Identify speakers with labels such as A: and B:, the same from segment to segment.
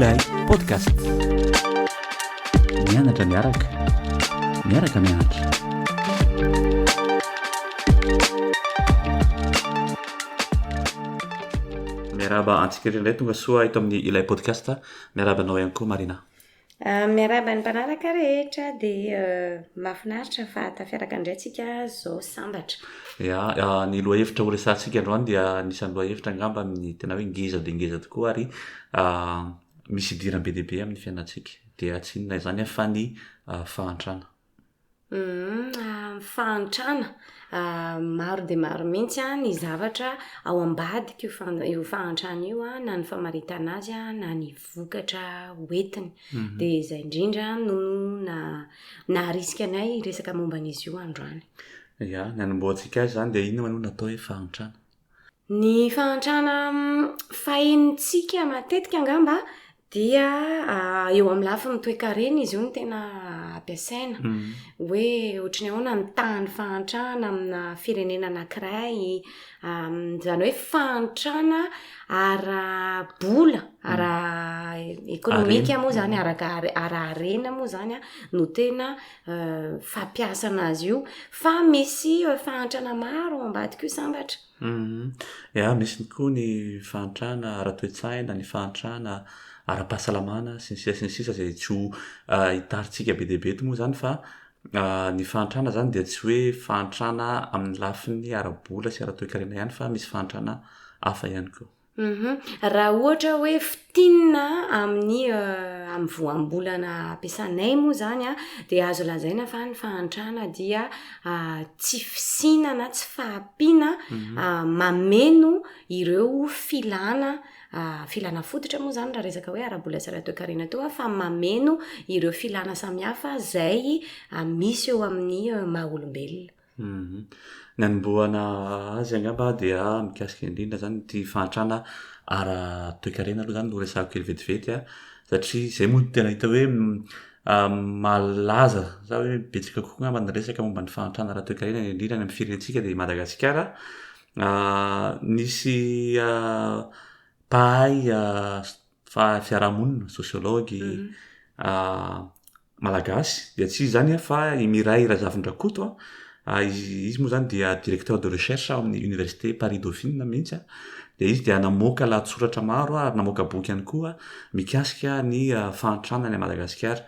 A: Ilay Podcast. Mianatra miaraka, miaraka mianatra. Miarahaba antsika rehetra indray tonga soa eto amin'ny Ilay Podcast. Miarahaba anao ihany koa Marina.
B: Miarahaba ny mpanaraka rehetra dia mahafinaritra fa tafiaraka indray tsika zao sambatra.
A: Ya, ny lohahevitra ho resahantsika androany dia anisan'ny lohahevitra angamba ny tena hoe ngeza dia ngeza tokoa ary misy idirany be dia be amin'ny fiainantsika. Dia tsy inona izany fa ny fahantrana.
B: Humm fahantrana, maro dia maro mihitsy an ny zavatra ao ambadik'io io fahantrana io an, na ny famaritana azy an, na ny vokatra hoentiny. Dia izay indrindra no naharisika anay hiresaka momba an'izy io androany.
A: Ya, ny hanombohantsika azy izany dia inona moa no atao hoe fahantrana?
B: Ny fahantrana fahenontsika matetika angamba dia eo amin'ny lafiny toekarena izy io no tena ampiasaina. Hoe ohatry ny ahoana ny tahan'ny fahantrana amina firenena anankiray, izany hoe fahantrana ara-bola, ara-ekonomika moa izany, araka- ara-harena moa izany an no tena fampiasana azy io. Fa misy fahantrana maro ao ambadika io sambatra.
A: Ya, misy koa ny fahantrana ara-toe-tsaina, ny fahantrana ara-pahasalamana, sy ny sisa sy ny sisa izay tsy ho hitarintsika be dia be eto moa izany fa ny fahantrana izany dia tsy hoe fahantrana amin'ny lafiny ara-bola sy ara-toekarena ihany fa misy fahantrana hafa ihany koa.
B: Hum Raha ohatra hoe fintinina amin'ny amin'ny voambolana ampiasanay moa izany an, dia azo lazaina fa ny fahantrana dia tsy fisiana na tsy fahampiana mameno ireo filana, filana fototra moa izany raha resaka hoe ara-bola sy ara-toekarena teo an, fa mameno ireo filana samihafa izay misy eo amin'ny maha olombelona.
A: Ny hanombohana azy angamba dia mikasika indrindra izany ity fahantrana ara-toekarena aloha izany no resahako kely vetivety an, satria izay moa no tena hita hoe malaza sa hoe betsaka kokoa angamba ny resaka momba ny fahantrana ara-toekarena indrindra any amin'ny firenentsika dia i Madagasikara. Nisy mpahay Fa fiarahamonina, sociologue, malagasy dia tsy iza izany fa i Mireille Razafindrakoto an, izy moa izany dia directeur de recherche ao amin'ny université Paris Dauphine mihitsy an, dia izy dia namoaka lahatsoratra maro ary namoaka boky ihany koa mikasika ny fahantrana any Madagasikara.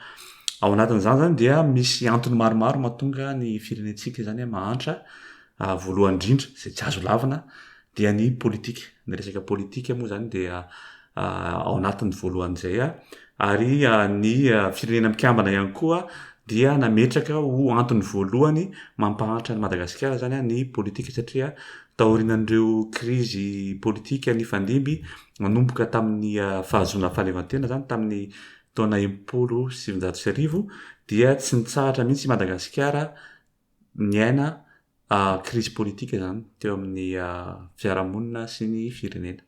A: Ao anatin'izany izany dia misy antony maromaro mahatonga ny firenentsika izany mahantra, voalohany indrindra izay tsy azo lavina dia ny politika. Ny resaka politika moa izany dia ao anatin'ny voalohan'izay ary ny firenena mikambana ihany koa dia nametraka ho antony voalohany mampahantra an'i Madagasikara izany ny politika satria taorianan'ireo krizy politika nifandimby nanomboka tamin'ny fahazoana fahaleovantena izany tamin'ny taona 1960 dia tsy nitsahatra mihitsy i Madagasikara niaina krizy politika izany teo amin'ny fiarahamonina sy ny firenena.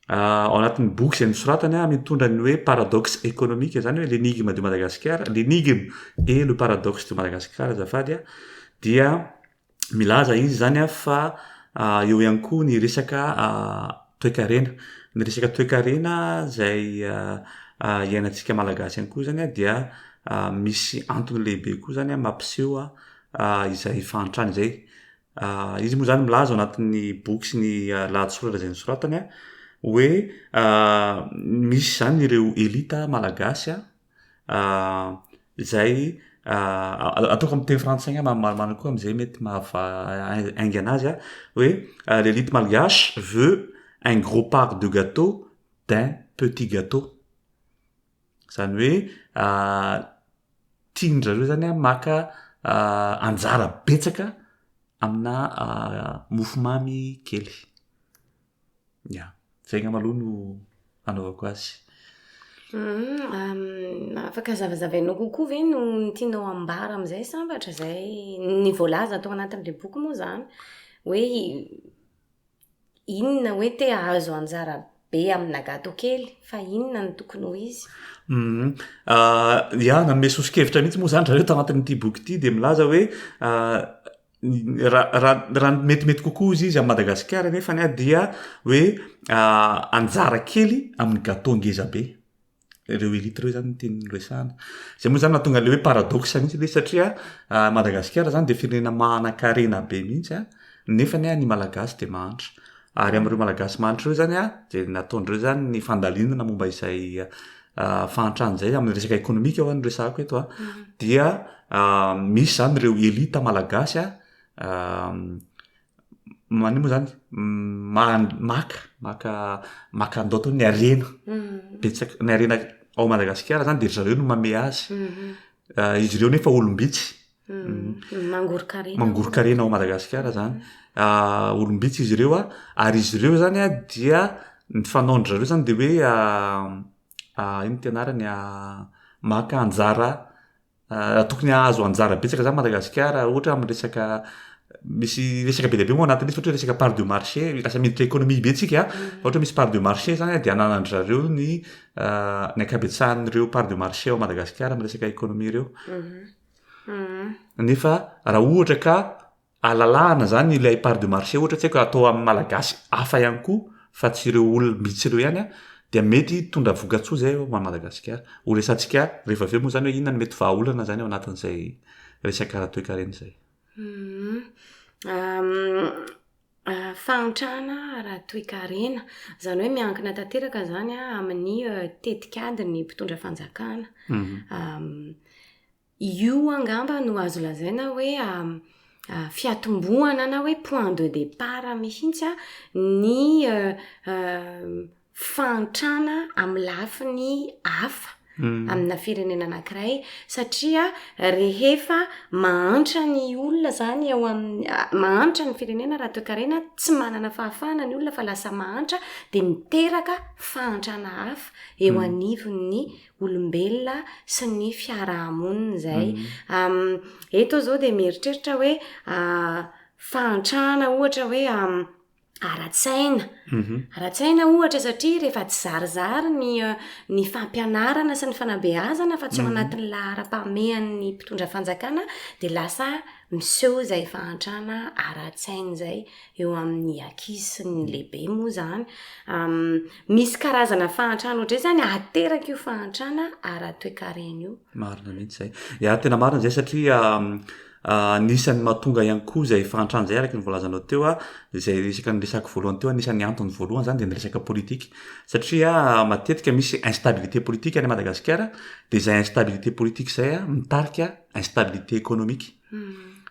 A: Ao anatin'ny boky izay nosoratany mitondra ny hoe paradoxe économique izany hoe l'énigme de Madagascar, l'énigme et le paradoxe de Madagascar azafady a, dia milaza izy izany fa eo ihany koa ny resaka toekarena. Ny resaka toekarena izay iainantsika malagasy ihany koa izany dia misy antony lehibe koa izany mampiseho izay fahantrana izay. Izy moa izany milaza ao anatin'ny boky sy ny lahatsoratra izay nosoratany hoe misy izany ireo elita malagasy izay ataoko amin'ny teny frantsay angamba marimarina kokoa amin'izay mety mahava- haingana azy hoe l'élite malgache veut un gros part de gâteau d'un petit gâteau. Izany hoe tian-dry zareo izany an maka anjara betsaka aminà mofomamy kely. Ya, izay angamba aloha no anaovako azy.
B: Afaka zavazavainao kokoa ve no ny tianao ambara amin'izay sambatra izay ny voalaza tao anatin'ilay boky moa izany? Hoe Inona hoe te hahazo anjara be amina gateau kely fa inona no tokony ho izy?
A: Hum. Ya, nanome soso-kevitra mihitsy moa izany zareo tao anatin'ity boky ity dia milaza hoe raha raha raha ny metimety kokoa hozy izy amin'i Madagasikara nefany dia hoe anjara kely amin'ny gateau ngeza be. Ireo elite ireo izany no tiany noresahana. Izay moa izany nahatonga an'ilay hoe paradoxe mihitsy ilay izy satria Madagasikara izany dia firenena manan-karena be mihitsy an, nefany an ny Malagasy dia mahantra. Ary amin'ireo Malagasy mahantra ireo izany an, dia nataondreo izany ny fandalinana momba izay fahantrana izay amin'ny resaka ekonomika ho'a no resahako eto an, dia misy izany ireo elite Malagasy an, Maninona moa zany? Maka, maka, maka andoha ny harena betsaka, ny harena ao Madagasikara zany de ry zareo no mamehy azy. Izy ireo nefa olom-bitsy.
B: Mangoron-karena.
A: Mangoron-karena ao Madagasikara zany. Olom-bitsy izy ireo an, ary izy ireo zany an dia ny fanaon-dry zareo zany de hoe inona ty anarany maka anjara Raha tokony hahazo anjara betsaka zany Madagasikara ohatra amin'ny resaka misy resaka be dia be moa anatin'ilay izy ohatra hoe resaka part de marché, lasa miditra économie be tsika, ohatra hoe misy part de marché zany dia ananan-dry zareo ny ny ankabetsahan'ireo part de marché ao Madagasikara amin'ny resaka économie ireo. Nefa raha ohatra ka Alalahana zany ilay part de marché ohatra tsy haiko atao amin'ny malagasy hafa ihany koa fa tsy ireo olom-bitsy ireo ihany dia mety hitondra vokatsoa zay ho an'i Madagasikara. Ho resahantsika rehefa avy eo moa zany hoe inona no mety vahaolana zany ao anatin'izay resaka ara-toekarena izay.
B: Fahantrana ara-toekarena, izany hoe miankina tanteraka izany amin'ny tetikadin'ny mpitondra fanjakana. Io angamba no azo lazaina hoe fiatombohana na hoe point de départ mihitsy ny fahantrana amin'ny lafiny hafa amina firenena anankiray satria rehefa mahantra ny olona zany eo amin'ny, mahantra ny firenena raha toekarena, tsy manana fahafahana ny olona fa lasa mahantra de miteraka fahantrana hafa eo anivon'ny olombelona sy ny fiarahamonina izay. Eto aho izao dia mieritreritra hoe fahantrana ohatra hoe ara-tsaina. Ara-tsaina ohatra satria rehefa tsy zarizary ny ny fampianarana sy ny fanabeazana fa tsy ao anatin'ny laharam-pahamehan'ny mpitondra fanjakana dia lasa miseho izay fahantrana ara-tsaina izay eo amin'ny ankizy sy ny lehibe moa izany. Misy karazana fahantrana ohatran'izay izany ateraka io fahantrana ara-toekarena io.
A: Marina mihitsy izay. Ya, tena marina izay satria anisan'ny mahatonga ihany koa izay fahantrana izay araka ny voalazanao teo a, izay resaka niresahako voalohany teo, anisan'ny antony voalohany izany dia ny resaka politika. Satria matetika misy instabilité politique any Madagasikara, dia izay instabilité politique izay mitarika instabilité économique.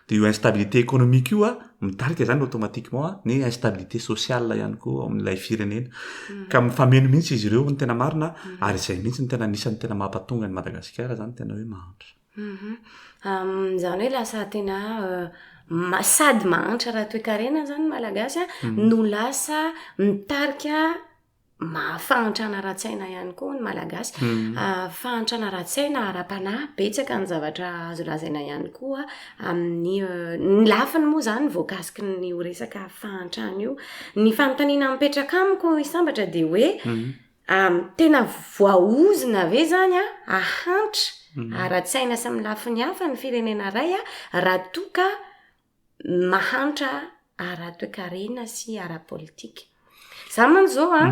A: De io instabilité économique io a, mitarika zany automatiquement ny instabilité sociale ihany koa ao amin'ilay firenena. Ka mifameno mihitsy izy ireo ny tena marina, ary izay mihitsy no tena anisan'ny tena mampatonga an'i Madagasikara zany tena hoe mahantra.
B: Izany hoe lasa tena sady mahantra ara-toekarena zany ny Malagasy a, no lasa mitarika maha-fahantrana ara-tsaina ihany koa ny Malagasy. Fahantrana ara-tsaina, ara-panahy, betsaka ny zavatra azo lazaina ihany koa amin'ny ny lafiny moa izany voakasiky ny io resaka fahantrana io. Ny fanontaniana mipetraka amiko i Sambatra dia hoe tena voaozona ve izany an, hahantra ara-tsaina sy amin'ny lafiny hafa ny firenena iray raha toa ka mahantra ara-toekarena sy ara-politika. Za mantsy zao a,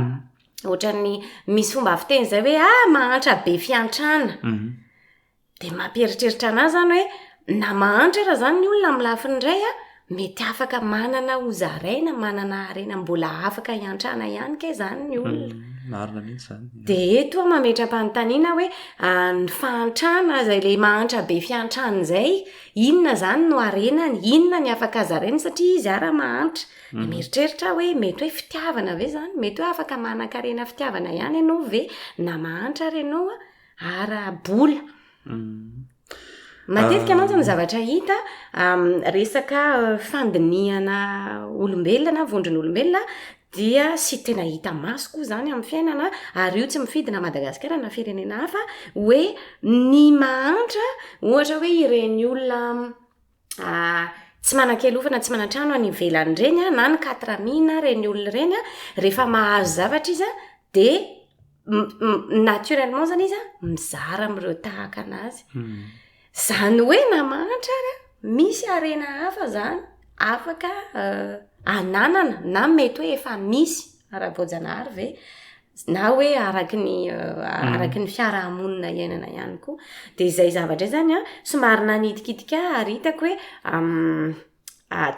B: ohatran'ny misy fomba fiteny zay hoe ah mahantra be fiantrana. De mampieritreritra anahy zany hoe na mahantra ara zany ny olona amin'ny lafiny iray a, mety afaka manana ho zaraina, manana harena mbola afaka hiantrana ihany kay zany ny olona.
A: Marina mihitsy zany.
B: De eto aho mametra-panontaniana hoe ny fahantrana zay le mahantra be fiantrana zay, Inona izany no harenany? Inona ny afaka zarainy satria izy ara mahantra? Dia mieritreritra aho hoe mety hoe fitiavana ve izany? Mety hoe afaka manan-karena fitiavana ihany ianao ve na mahantra ary ianao a? Ara-bola. Matetika mantsy ny zavatra hita resaka fandinihana olombelona na vondron'olombelona dia sy tena hita maso koa izany amin'ny fiainana ary io tsy mifidy na Madagasikara na firenena hafa hoe ny mahantra ohatra hoe ireny olona tsy manan-kialofana tsy manan-trano any ivelany ireny a na ny quatre mille ireny olona ireny a rehefa mahazo zavatra izy a de naturellement zany izy a mizara amin'ireo tahaka anazy Zany hoe na mahantra ary an, misy harena hafa zany afaka ananana na mety hoe efa misy ara-boajanahary ve? Na hoe araky ny araky ny fiarahamonina iainana ihany koa. De izay zavatra izay zany a, somary nanitikitika ahy ary hitako hoe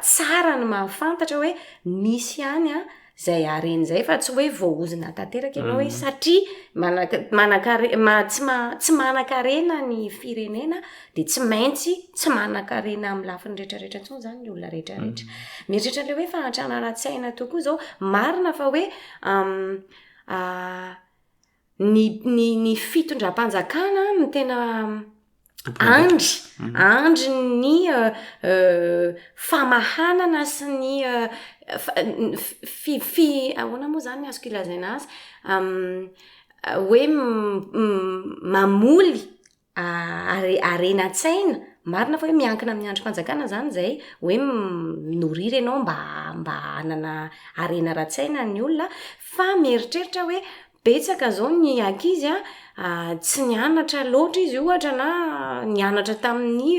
B: tsara ny mahafantatra hoe misy ihany a zay harena zay fa tsy hoe voahozona tanteraka ianao hoe satria manak- manan-kare- ma- tsy ma- tsy manan-karena ny firenena de tsy maintsy tsy manan-karena amin'ny lafiny rehetrarehetra intsony zany ny olona rehetrarehetra. Mieritreritra an'le hoe fahantrana ara-tsaina tokoa zao, marina fa hoe ny ny ny fitondram-panjakana no tena andry, andrin'ny famahanana sy ny fa- n- fi- fi- ahoana moa zany ny azoko ilazaina azy? Hoe mamoly hare- harena-tsaina. Marina fa hoe miankina amin'ny andrim-panjakana zany zay, hoe mi-nourrir ianao mba- mba hanana harena ara-tsaina ny olona. Fa mieritreritra hoe betsaka zao ny ankizy a, tsy nianatra loatra izy ohatra na nianatra tamin'ny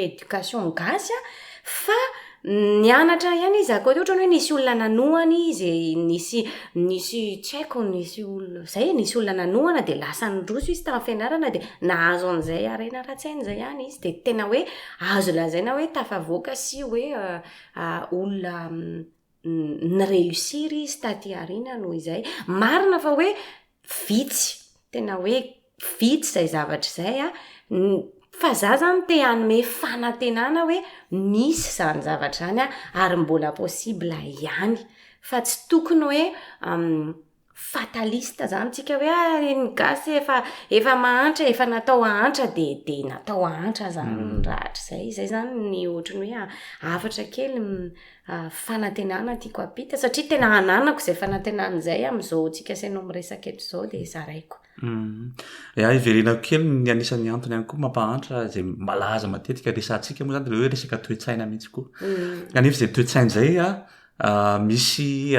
B: éducation gasy a, fa nianatra ihany izy à côté ohatrany hoe nisy olona nanohana izy, nisy nisy tsy haiko, nisy ol- zay e, nisy olona nanohana de lasa nandroso izy tam'fianarana de nahazo an'zay harena ara-tsaina zay ihany izy. De tena hoe azo lazaina hoe tafavoaka sy hoe olona ni-réussir izy taty aoriana noho izay. Marina fa hoe vitsy, tena hoe vitsy zay zavatra zay a, n- fa za zany te hanome fanantenana hoe misy zany zavatra zany a ary mbola possible ihany. Fa tsy tokony hoe fataliste zany tsika hoe ah ny gasy efa- efa mahantra, efa natao hahantra de de natao hahantra zany rahatrizay. Zay zany ny ohatran'ny hoe hafatra kely fanantenana tiako ampita satria tena ananako zay fanantenana zay am'zao tsika sy ianao miresaka eto zao de zaraiko.
A: Ya, iverenako kely ny anisan'ny antony ihany koa mampahantra zay malaza matetika resahantsika moa zany de le hoe resaka toe-tsaina mihitsy koa. Kanefa zay toe-tsaina zay a, misy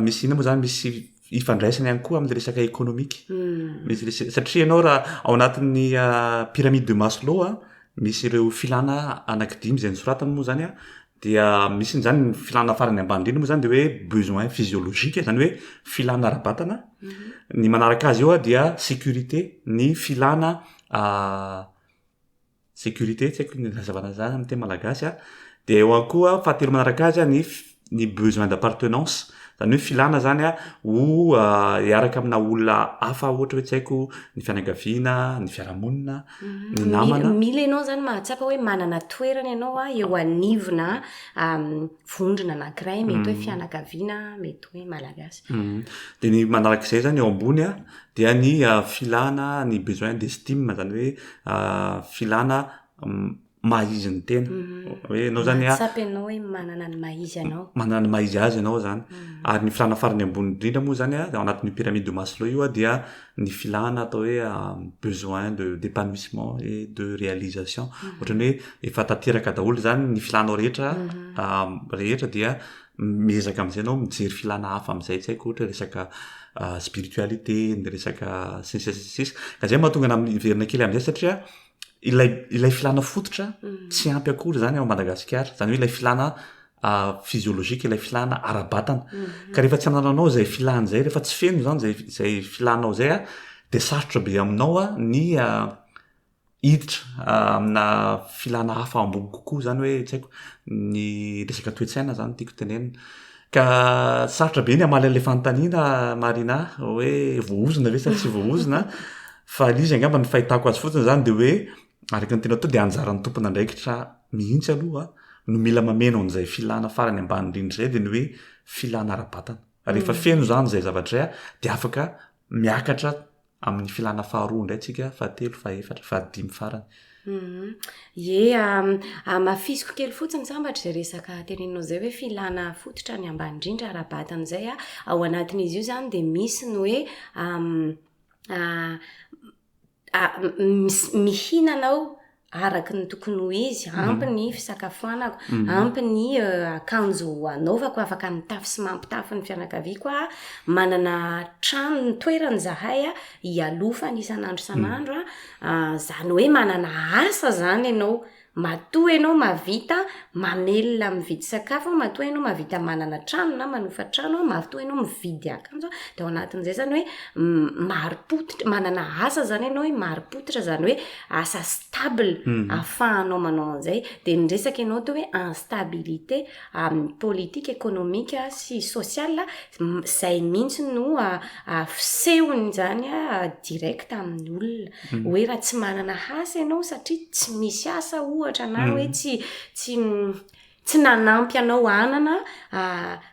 A: misy inona moa zany, misy ifandraisany ihany koa am'le resaka économique. Misy resa- satria ianao raha ao anatin'ny pyramide de Maslow a, misy ireo filàna anankidimy zay nosoratany moa zany a, dia misy zany ny filàna farany ambany indrindra moa zany de hoe besoin physiologique, zany hoe filàna ara-batana. Ny manaraka azy eo a dia sécurité, ny filàna sécurité tsy haiko ny ilazavana an'zany amin'ny teny malagasy a. De eo ihany koa fahatelo manaraka azy a ny f- ny besoin d'appartenance, zany hoe filàna zany a ho hiaraka amina olona hafa ohatra hoe tsy haiko ny fianakaviana, ny fiarahamonina, ny namana.
B: Mila ianao zany mahatsapa hoe manana toerana ianao a eo anivona vondrona anankiray, mety hoe fianakaviana, mety hoe malagasy.
A: De ny manarak'izay zany eo ambony a dia ny filàna ny besoin d'estime, zany hoe filàna maha izy ny tena. Hoe ianao zany a
B: Mahatsapa ianao hoe manana ny maha izy anao.
A: Manana ny maha izy azy ianao zany. Ary ny filàna farany ambony indrindra moa zany a, ao anatin'io pyramide de Maslow io a dia ny filàna atao hoe besoin de d'épanouissement et de réalisation. Ohatran'ny hoe efa tanteraka daholo zany ny filànao rehetra rehetra dia miezaka am'zay ianao mijery filàna hafa am'zay, tsy haiko ohatra hoe resaka spiritualité, ny resaka sy ny sisa sy ny sisa. Ka zay mahatonga anahy miverina kely am'zay satria ilay ilay filàna fototra tsy ampy akory zany ao Madagasikara, zany hoe ilay filàna physiologique, ilay filàna ara-batana. Ka rehefa tsy anananao zay filàna zay, rehefa tsy feno zany zay zay filànao zay a, de sarotra be aminao a ny hiditra aminà filàna hafa ambony kokoa zany hoe tsy haiko, ny resaka toe-tsaina zany tiako tenenina. Ka sarotra be ny hamaly an'ilay fanontaniana Marina hoe voahozona ve sa tsy voahozona fa ilay izy angamba ny fahitako azy fotsiny zany de hoe araka ny tena atao de anjaran'ny tompon'andraikitra mihitsy aloha no mila mameno an'izay filàna farany ambany indrindra izay de ny hoe filàna ara-batana. Rehefa feno zany izay zavatra izay a de afaka miakatra amin'ny filàna faharoa indray tsika, fahatelo, fahefatra, fahadimy farany.
B: Ie, hamafisiko kely fotsiny sambatra izay resaka teneninao izay hoe filàna fototra ny ambany indrindra ara-batana izay a. Ao anatin'izy io zany de misy ny hoe mihinana aho araka ny tokony ho izy, ampy ny fisakafoanako, ampy ny akanjo anaovako, afaka mitafy sy mampitafy ny fianakaviako aho, manana trano, toerana izahay a ialofana isan'andro isan'andro a, zany hoe manana asa zany ianao. Matoa ianao mahavita mamelona mividy sakafo, matoa ianao mahavita manana trano na manofa trano, matoa ianao mividy akanjo, de ao anatin'izay zany hoe marim-pototra, manana asa zany ianao hoe marim-pototra, zany hoe asa stable ahafahanao manao an'izay. De niresaka ianao teo hoe instabilité amin'ny politique économique sy sociale, zay mihitsy no fisehony zany direct amin'ny olona. Hoe raha tsy manana asa ianao satria tsy misy asa ohatra na hoe tsy tsy tsy nanampy anao hanana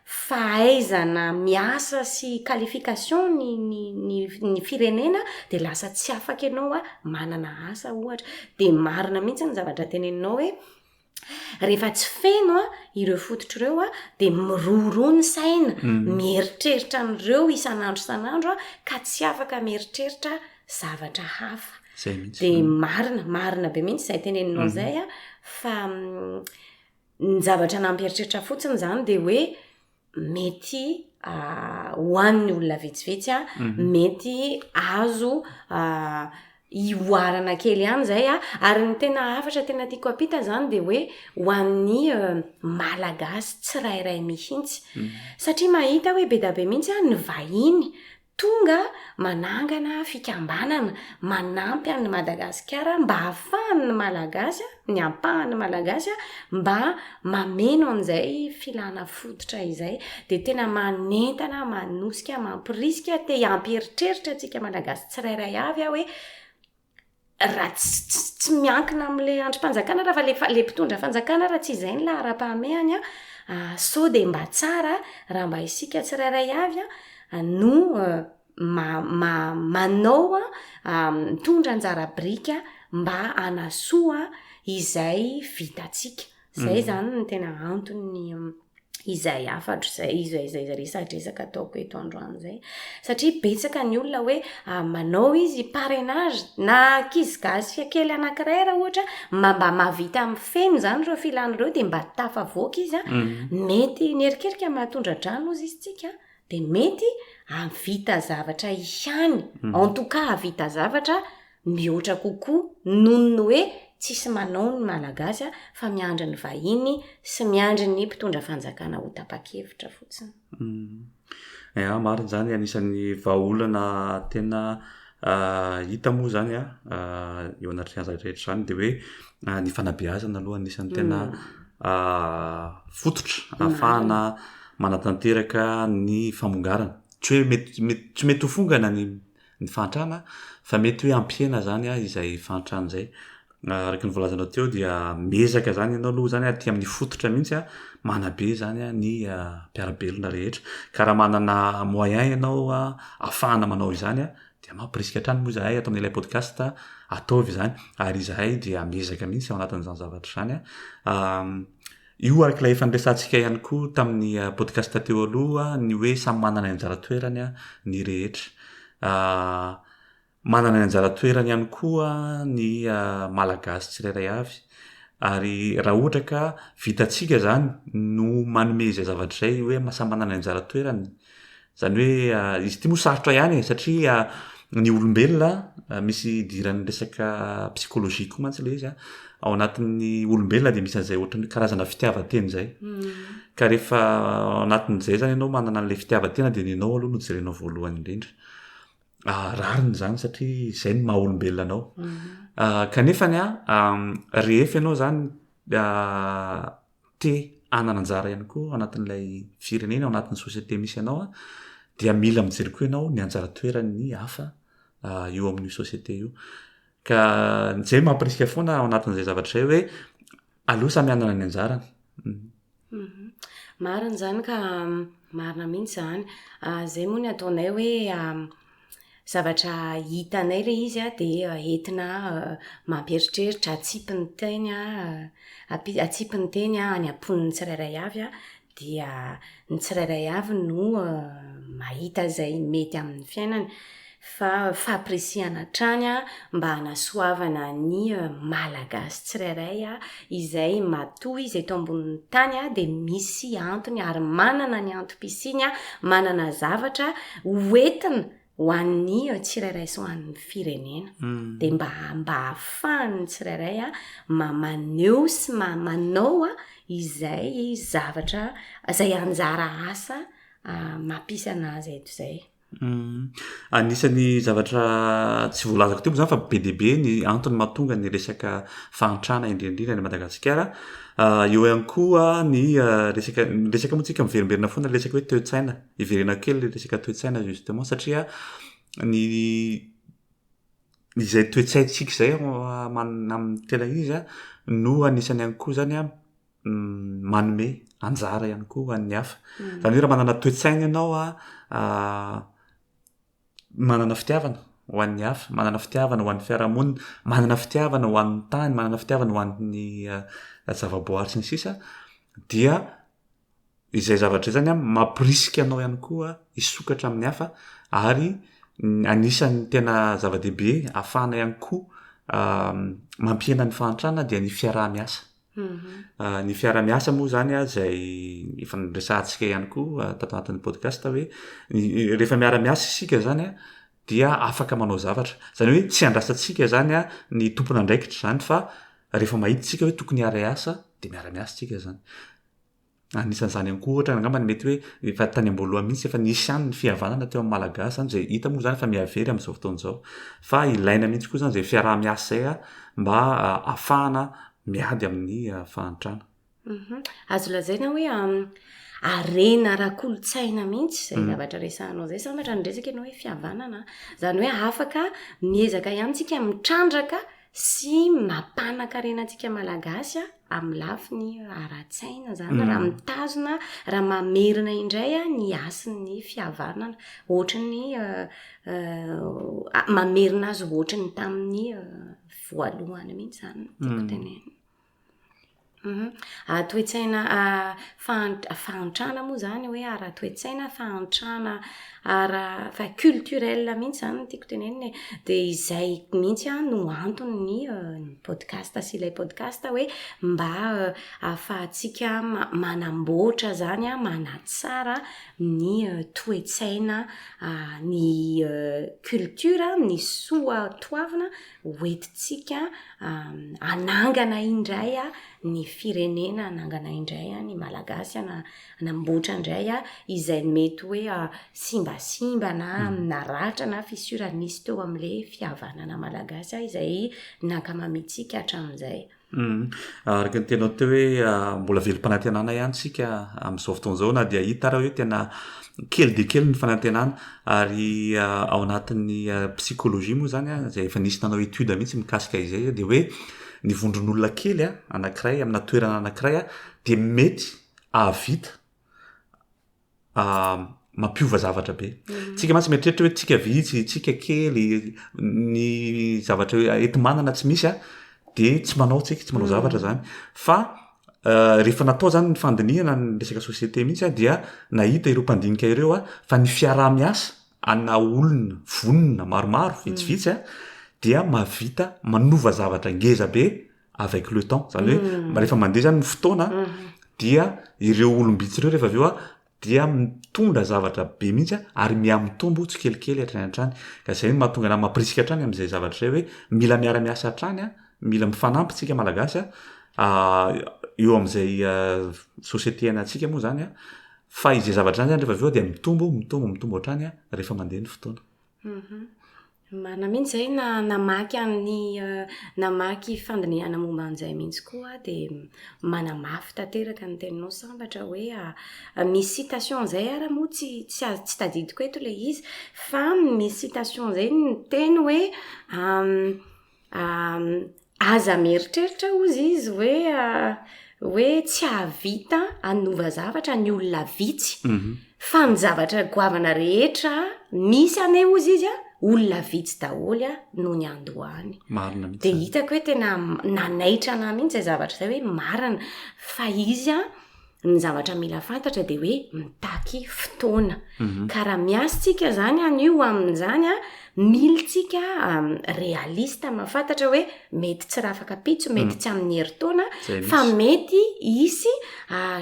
B: fahaizana miasa sy qualification ny ny ny ny firenena de lasa tsy afaka ianao manana asa ohatra. De marina mihitsy ny zavatra teneninao hoe Rehefa tsy feno ireo fototra ireo dia miroroa ny saina, mieritreritra an'ireo isan'andro isan'andro ka tsy afaka mieritreritra zavatra hafa.
A: Zay mihitsy.
B: Dia marina, marina be mihitsy izay teneninao izay an, fa ny zavatra nampieritreritra fotsiny izany dia hoe mety ho an'ny olona vitsivitsy an, mety azo ihoarana kely ihany izay an, ary ny tena hafatra tena tiako hampita izany dia hoe ho an'ny Malagasy tsirairay mihitsy. Satria mahita hoe be dia be mihitsy an ny vahiny Tonga manangana fikambanana manampy an'i Madagasikara mba hahafahan'ny Malagasy, ny ampahan'ny Malagasy mba mameno an'izay filana fototra izay. Dia tena manentana, manosika, mampirisika, te hampieritreritra antsika Malagasy tsirairay avy aho hoe raha tsy tsy tsy miankina amin'ilay andrim-panjakana raha fa le fa- le mpitondra fanjakana raha tsy izay ny laharam-pahamehany an, sao dia mba tsara raha mba isika tsirairay avy an no ma- ma- manao an, mitondra anjara biriky mba hanasoa izay vitantsika. Izay izany no tena antony izay hafatro izay, izay izay resadresaka ataoko eto androany izay. Satria betsaka ny olona hoe manao izy parrainage na ankizy gasy kely anankiray raha ohatra mba mba mahavita mifeno izany ireo filana ireo dia mba tafavoaka izy an, mety ny erikerika mahatondra-drano hozy izy tsika dia mety hahavita zavatra ihany, en tout cas hahavita zavatra mihoatra kokoa noho ny hoe tsisy manao ny Malagasy fa miandry ny vahiny sy miandry ny mpitondra fanjakana ho tapa-kevitra fotsiny.
A: Ya, marina izany, anisan'ny vahaolana tena hita moa izany an, eo anatrehan'izany zavatra rehetra izany dia hoe ny fanabeazana aloha anisan'ny tena fototra ahafahana manatanteraka ny famongarana. Tsy hoe mety mety tsy mety ho fongana ny ny fahantrana fa mety hoe hampihena zany izay fahantrana izay. Araka ny voalazanao teo dia miezaka zany ianao aloha zany aty amin'ny fototra mihitsy an, manabe zany ny mpiara-belona rehetra. Ka raha manana moyen ianao ahafahana manao izany dia mampirisika hatrany moa izahay ato amin'ilay podcast ataovy izany ary izahay dia miezaka mihitsy ao anatin'izany zavatra izany an. Io araka ilay efa niresahantsika ihany koa tamin'ny podcast teo aloha ny hoe samy manana ny anjara toerany ny rehetra. Manana ny anjara toerany ihany koa ny Malagasy tsirairay avy ary raha ohatra ka vitantsika izany no manome izay zavatra izay hoe samy manana ny anjara toerany Izany hoe izy ity moa sarotra ihany e, satria ny olombelona misy idiran'ny resaka psychologie koa mantsy ilay izy an, ao anatin'ny olombelona dia misy an'izay ohatran'ny karazana fitiavan-tena izay. Ka rehefa ao anatin'izay izany ianao manana an'ilay fitiavan-tena dia ny anao aloha no jerenao voalohany indrindra. Rariny izany satria izay no maha olombelona anao. Kanefa an, rehefa ianao izany te hanana anjara ihany koa ao anatin'ilay firenena, ao anatin'ny société misy anao an, dia mila mijery koa ianao ny anjara toeran'ny hafa eo amin'io société io. Ka izay no mampirisika foana ao anatin'izay zavatra izay hoe aleo samy hanana ny anjarany.
B: Marina izany ka, marina mihitsy izany. Izay moa ny ataonay hoe Zavatra hitanay ilay izy an, dia entina mampieritreritra, atsipy ny teny an, atsipy ny teny any am-pon'ny tsirairay avy an, dia ny tsirairay avy no mahita izay mety amin'ny fiainany. Fa fampirisihana hatrany an, mba hanasoavana ny Malagasy tsirairay izay matoa izy eto ambonin'ny tany dia misy antony ary manana ny antom-pisiany, manana zavatra ho entina. Ho an'ny tsirairay sy ho an'ny firenena. Dia mba mba ahafahan'ny tsirairay ma- maneho sy ma- manao izay zavatra, izay anjara asa mampisy an'azy eto izay.
A: Anisan'ny zavatra tsy voalazako teo moa zany fa be dia be ny antony mahatonga ny resaka fahantrana indrindra indrindra any Madagasikara. Eo ihany koa ny resaka, ny resaka moa tsika miverimberina foana ny resaka hoe toe-tsaina. Hiverenako kely ilay resaka toe-tsaina justement satria ny izay toe-tsaintsika izay amin'ny tena izy an, no anisany ihany koa zany an manome anjara ihany koa ho an'ny hafa. Izany hoe raha manana toe-tsaina ianao an, manana fitiavana ho an'ny hafa, manana fitiavana ho an'ny fiarahamonina, manana fitiavana ho an'ny tany, manana fitiavana ho an'ny zavaboary sy ny sisa dia Izay zavatra izay zany an, mampirisika anao ihany koa hisokatra amin'ny hafa ary anisan'ny tena zava-dehibe ahafahana ihany koa mampihena ny fahantrana dia ny fiaraha-miasa. Ny fiaraha-miasa moa zany an izay efa noresahantsika ihany koa tato anatin'ny podcast hoe rehefa miara-miasa isika zany an dia afaka manao zavatra. Izany hoe tsy andrasantsika zany an ny tompon'andraikitra izany fa rehefa mahita isika hoe tokony hiara-hiasa dia miara-miasa isika zany. Anisan'izany ihany koa ohatra angamba ny mety hoe efa tany am-boalohany mihitsy efa nisy ihany ny fihavanana teo amin'ny Malagasy izany izay hita moa izany fa mihavery amin'izao fotoana izao. Fa ilaina mihitsy koa izany izay fiaraha-miasa izay mba ahafahana miady amin'ny fahantrana.
B: Azo lazaina hoe harena ara-kolontsaina mihitsy izay zavatra resahanao izay. Sambatra niresaka ianao hoe fihavanana. Izany hoe afaka miezaka ihany tsika mitrandraka sy mampanan-karena antsika Malagasy amin'ny lafiny ara-tsaina izany raha mitazona, raha mamerina indray ny hasin'ny fihavanana ohatry ny mamerina azy ohatry ny tamin'ny voalohany mihitsy izany no tiako tenenina. Toe-tsaina fahantrana moa izany hoe ara-toe-tsaina, fahantrana ara-, enfin culturel mihitsy izany no tiako tenenina e. Dia izay mihitsy an no anton'ny ny podcast sy ilay podcast hoe mba ahafahantsika manamboatra izany an, manatsara ny toe-tsaina, ny culture, ny soatoavina hoentintsika hanangana indray ny firenena, hanangana indray ny Malagasy, hanamboatra indray izay mety hoe simbasimba na naratra na fissure nisy teo amin'ilay fihavanana malagasy izay nankamamintsika hatramin'izay.
A: Araka ny teninao teo hoe mbola velom-panantenana ihany isika amin'izao fotoana izao na dia hita ary hoe tena kely dia kely ny fanantenana ary ao anatin'ny psychologie moa zany an, izay efa nisy nanao étude mihitsy mikasika izay dia hoe ny vondron'olona kely an, anankiray amina toerana anankiray an, dia mety hahavita mampiova zavatra be. Tsika mantsy mieritreritra hoe tsika vitsy, tsika kely, ny zavatra enti-manana tsy misy an, dia tsy manao tsika, tsy manao zavatra zany. Fa rehefa natao zany ny fandinihana ny resaka société mihitsy an, dia nahita ireo mpandinika ireo an, fa ny fiaraha-miasa ana olona vonona maromaro vitsivitsy an, dia mahavita manova zavatra ngeza be avec le temps. Zany hoe rehefa mandeha zany ny fotoana dia ireo olom-bitsy ireo rehefa avy eo an, dia mitondra zavatra be mihitsy ary mihamitombo tsikelikely hatrany hatrany. Ka izay no mahatonga anah mampirisika hatrany amin'izay zavatra izay hoe mila miara-miasa hatrany, mila mifanampy tsika Malagasy eo amin'izay société iainantsika moa izany fa izay zavatra izany zany rehefa avy eo dia mitombo, mitombo, mitombo hatrany rehefa mandeha ny fotoana.
B: Marina mihitsy izay, na namaky an'ny namaky fandinihana momba an'izay mihitsy koa aho dia manamafy tanteraka ny teninao Sambatra hoe misy citation izay ary moa tsy tsy azo tsy tadidiko eto ilay izy fa misy citation izay niteny hoe Aza mieritreritra hozy izy hoe hoe tsy hahavita hanova zavatra ny olona vitsy. Fa ny zavatra goavana rehetra misy anie hozy izy a, olona vitsy daholo a no niandohany.
A: Marina mihitsy
B: Dia
A: zany.
B: hitako hoe tena nanaitra anah mihitsy izay zavatra izay hoe marina. Fa izy an, Ny zavatra mila fantatra dia hoe mitaky fotoana. Ka raha miasa tsika zany anio amin'izany an, mila tsika réaliste mahafantatra hoe mety tsy rafaka pitso, mety tsy amin'ny herintaona,
A: Zay
B: fa
A: mihitsy.
B: mety hisy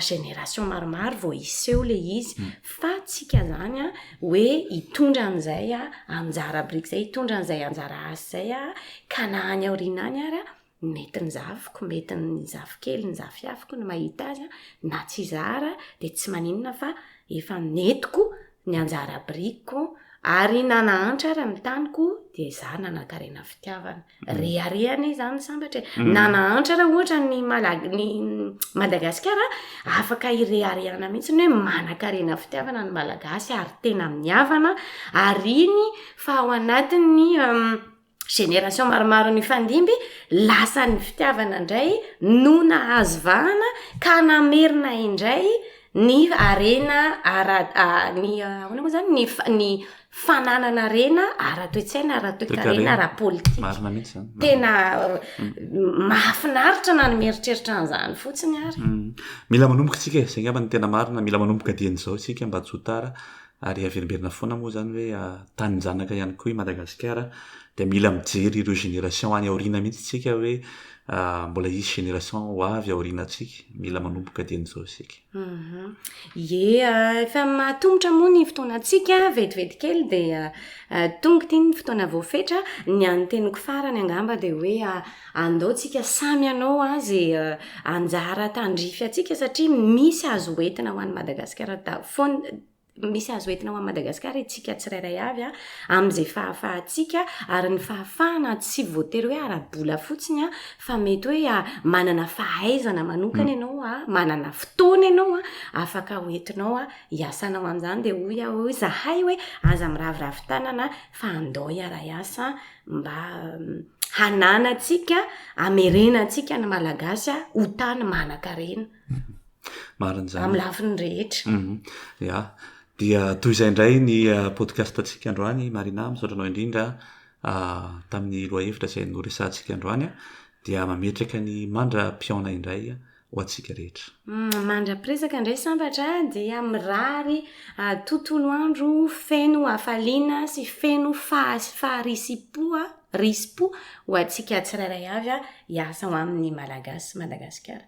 B: génération maromaro vao hiseho le izy. Fa tsika zany an, hoe hitondra an'izay anjara biriky zay, hitondra an'izay anjara asa izay an, ka na any aoriana any ary an, mety ny zafiko, mety ny zafikely, ny zafiafiko no mahita azy an, na tsy izaho ara dia tsy maninona fa efa nentiko ny anjara birikiko ary na nahantra ara ny taniko dia izaho nanankarena fitiavana. Rehareha anie izany sambatra e. Na nahantra ara ohatra ny Malag- ny Madagasikara, afaka ireharehana mihitsy ny hoe manankarena fitiavana ny Malagasy ary tena mihavana ary iny fa ao anatin'ny génération maromaro nifandimby, lasa ny fitiavana indray no nahazo vahana ka namerina indray ny harena ara- ny ahoana moa zany, ny fa- ny fananana harena ara-toe-tsaina, ara-toekarena, ara-politika.
A: Marina mihitsy zany.
B: Tena mahafinaritra na ny mieritreritra an'izany fotsiny ary.
A: Mila manomboka isika e, zay angamba no tena marina, mila manomboka dieny izao isika mba tsy ho tara. Ary averimberina foana moa izany hoe tanin-janaka ihany koa i Madagasikara dia mila mijery ireo génération any aoriana mihitsy isika hoe mbola hisy génération ho avy aorianantsika, mila manomboka dieny izao isika.
B: Ie, efa matomotra moa ny fotoanantsika, vetivety kely dia tonga ity ny fotoana voafetra. Ny an'ny teniko farany angamba dia hoe andao tsika samy hanao ze anjara tandrify antsika satria misy azo hoentina ho an'i Madagasikara da- foana. Misy azo entina ho an'i Madagasikara isika tsirairay avy an, amin'izay fahafahantsika, ary ny fahafahana tsy voatery hoe ara-bola fotsiny an, fa mety hoe manana fahaizana manokana ianao an, manana fotoana ianao an, afaka hoentinao hiasanao amin'izany. Dia hoy aho hoe izahay hoe aza miraviravy tanana fa andao hiara-hiasa mba hananantsika, hamerenantsika ny Malagasy ho tany manan-karena.
A: Marina izany.
B: Amin'ny lafiny rehetra.
A: Mhm. Ya. Dia toy izay indray ny eh, podcast-ntsika androany, Marina, misaotra anao indrindra ah, tamin'ny lohahevitra izay noresahantsika androany. Dia mametraka ny mandra-pihaona indray ho antsika rehetra.
B: Mm, mandra-piresaka indray sambatra dia mirary ah, tontolo andro feno hafaliana sy feno faha- faharisipo ah, risi-po ho antsika tsirairay avy ah, hiasa ho amin'ny Malagasy sy Madagasikara.